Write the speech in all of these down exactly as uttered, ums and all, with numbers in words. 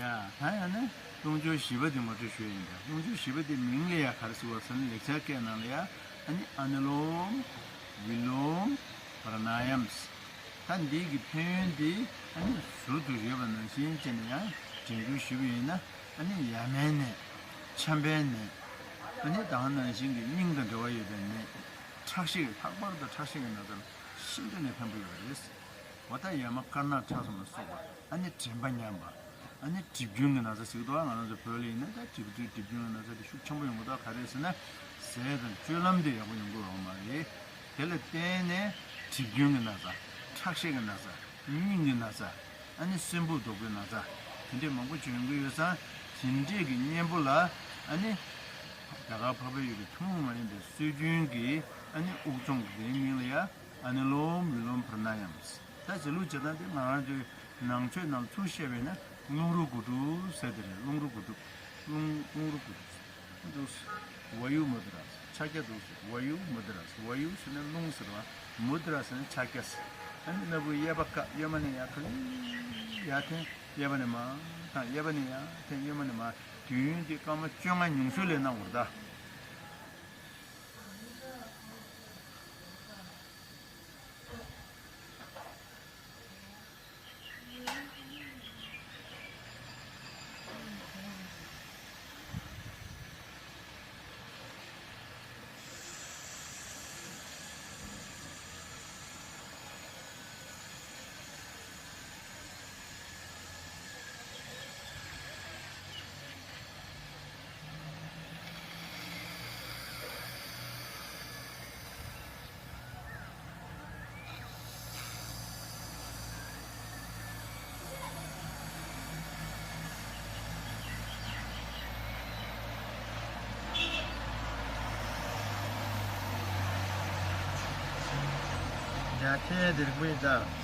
ཡ། ད་ཡང་ན་རླུང་སྦྱོར་བཞི་པ་དེ་ངོ་སྤྲོད་ཞུ་ཡ་ཡིན་ད། རླུང་སྦྱོར་བཞི་པ་དེ་མིང་ལ་ཡ་ག་རེ་ཟེར་བ་ཟེར་ན། ལེགས་སྦྱར་སྐད་ནང་ལ་ཡ་ཨ་ནི་ཨ་ནུ་ལོམ་ཝི་ལོམ་པྲ་ན་ཡམ། ད་འདི་གི་ཕན་ཡོན་དེ་ཨ་ནི་ཟུར་དུ་ཡོད་པ་ནང་བཞིན་བྱས་ནས་ཡང་དྲན་སྐུལ་ཞུས་པ་ཡིན་ན། ཨ་ནི་ཡ་མའི་ནད། ཆམ་པའི་ནད། ཨ་ནི་ད་ག་ནང་བཞིན་གྱི་སྙིང་དང་འབྲེལ་བ་ཡོད་པའི་ནད། ཁྲག་ཤེད། ལྷག་པར་དུ་ཁྲག་ཤེད་ཀྱི་ན་ཚ་ལ་ཤིན་ཏུ་ནས་ཕན་པོ་ཡོད་པ་རེད། འོ་ད་ཡ་མ་དཀར་ནག་ཁྲག་འཛོམས་ལ་སོགས་པ། ཨ་ནི་དྲན་པ་ཉམས་པ། ཨ་ནི་གྲིབ་སྐྱོན་གྱི་ན་ཚ་ཟེར་གྱི་འདུག་ང་རང་ཚོ་བོད་ལ་ཡིན་ན་ད་གྲིབ་གྲིབ་གྲིབ་སྐྱོན་གྱི་ན་ཚ་དེ་ཤུགས་ཆེན་པོ་ཡོང་གི་འདུག་ག་རེ་ཟེར་ན་ཟས་དང་སྤྱོད་ལམ་དེ་ཡག་པོ་ཡོང་གི་ཡོད་མ་རེད། དེ་ལ་བརྟེན་ནས་གྲིབ་སྐྱོན་གྱི་ན་ཚ། ཁྲག་ཤེད་ཀྱི་ན་ཚ། སྙིང་གི་ན་ཚ། ཨ་ནི་གསོན་པོ་ལྡོག་པའི་ན་ཚ། དེ་འདྲས་མང་པོ་བྱུང་གི་ཡོད་ཙང་། དེ་འདྲས་ཀྱི་གཉེན་པོ་ལ་ཨ་ནི་རྒྱ་གར་འཕགས་པའི་ཡུལ་གྱི་ཐུན་མོང་མ་ཡིན་པའི་སྲོལ་རྒྱུན་གྱི་ཨ་ནི་དབུགས་སྦྱོང་གི་མིང་ལ་ཡ་ཨ་ནི་ལོམ་ཝི་ལོམ་པྲ་ན་ཡམ། ད་བྱེད་ལུགས་བྱེད་སྟངས་དེ་ང་རང་ཚོའི་ནང་ཆོས་ནང་ཚུར་བཤད་པས་ན་རླུང་རོ་དགུ་སྒྲུབ་ཟེར་དེ་རེད། རླུང་རོ་དགུ་སྒྲུབ། རླུང་རླུང་རོ་དགུ་སྒྲུབ། འདུག་ཝ་ཡུ་མུ་དྲ། ཕྱག་རྒྱ་འདུག་ཝ་ཡུ་མུ་དྲ། ཝ་ཡུ་ཟེར་ན་རླུང་ཟེར་བ། མུ་དྲ་ཟེར་ན་ཕྱག་རྒྱ་ཟེར། ཨ་ནི་སྣ་བུག་གཡས་པ་བཀག་གཡོན་མ་ནས་ཡར་ཁ་ལེ་ཡར་འཐེན། གཡས་པ་ནས་མར་བཏང་། གཡས་པ་ནས་ཡར་འཐེན། གཡོན་མ་ནས་མར། དུས་ཡུན་དེ་སྐར་མ་བཅོ་ལྔ་ཉུང་ཤོས་ལ་གནང་བར་གདའ། རྒྱ་ཁྱེད་འདིར་མི་ད།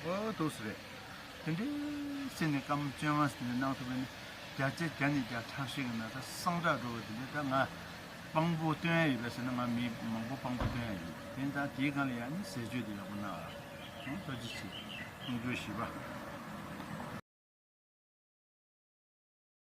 ཨོ་ཐུགས་སུ་རེད། དེ་འདྲའི་སེམས་ནས་སྐར་མ་བཅོ་ལྔ་ཙམ་གནང་ཐུབ་པ་ཡིན་ན། བརྒྱ་ཆ་བརྒྱ་ནས་བརྒྱ་ཁྲག་ཤེད་ཀྱི་ན་ཚ་སངས་དྲག་འགྲོ་བ་དེ་འདྲ། ད་ང་དཔང་པོ་སྟོན་ཡ་ཡོད་པས་ཟེར་ན། ང་མི་མང་པོ་དཔང་པོ་སྟོན་ཡ་ཡོད། དེ་ཙང་དེའི་སྒང་ལ་ཡང་ནི་ཟས་སྤྱོད་དེ་ཡག་པོ་གནང་ཨ། ཨང་། ཐུགས་རྗེ་ཆེ། རླུང་སྦྱོར་བཞི་པ།